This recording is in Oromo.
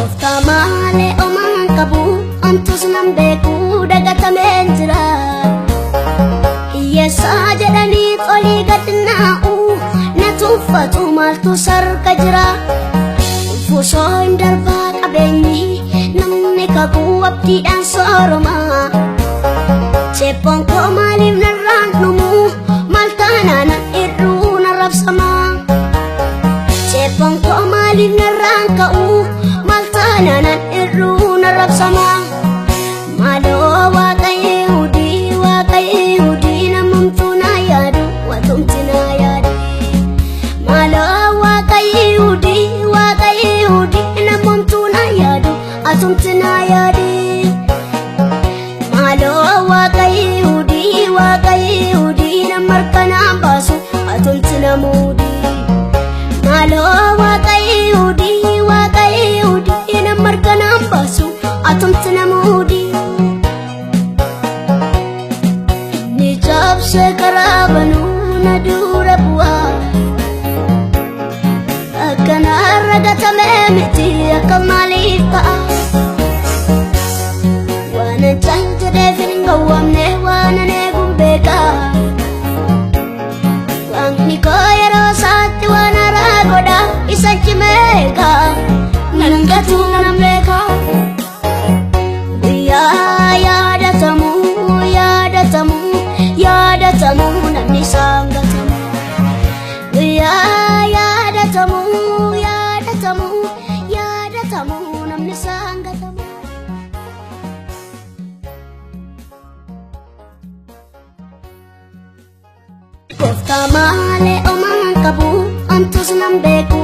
Gooftaa malee omaan qabu, omtus nan beeku, dagatameen jira. Hiyyeessaa jedhanii olii gad naa'u, na tuffatu, maaltu sarka jira. Ulfuusoo hin darbaa qabeenyi, namni kakuu abdiidhaan sooroma. Ceephoon koo maaliif narraan dhumu, maal taanaan irruu na rabsama. Ceephoon koo maaliif narraan ka'u, maal taanaan irruu na rabsama. Maaloo Waaqa Yihudii, Waaqa Yihudii, namumtuu na yaadu, watumti na yaadu. Maaloo Waaqa Yihudii, Waaqa Yihudii, namumtuu na yaadu, atumti na yaadi. Maaloo Waaqa Yihudii, Waaqa Yihudii, nama harkanaan baasu, atumti na muudi. Maaloo Waaqa Yihudii, Waaqa Yihudii, nama harkanaan baasu, atumti na muudi. Ni cabsee karaa banuu na dura bu'aa. Akkanarra gatamee miti, akka maaliif ta'a? Waan an jedheef hin gowwoomne, waan an eeguun beekaa. Waaqni koo yeroo isaatti waan haaraa godha, isa cimeeka. Nan gatu, nan beeka. Guyyaa yaadatamu, yaadatamu, yaadatamu, namni isaan gatamu. Guyyaa yaadatamu, yaadatamu, yaadatamu, namni isaan gatamu. Gooftaa malee omaan qabu, omtus nan beeku,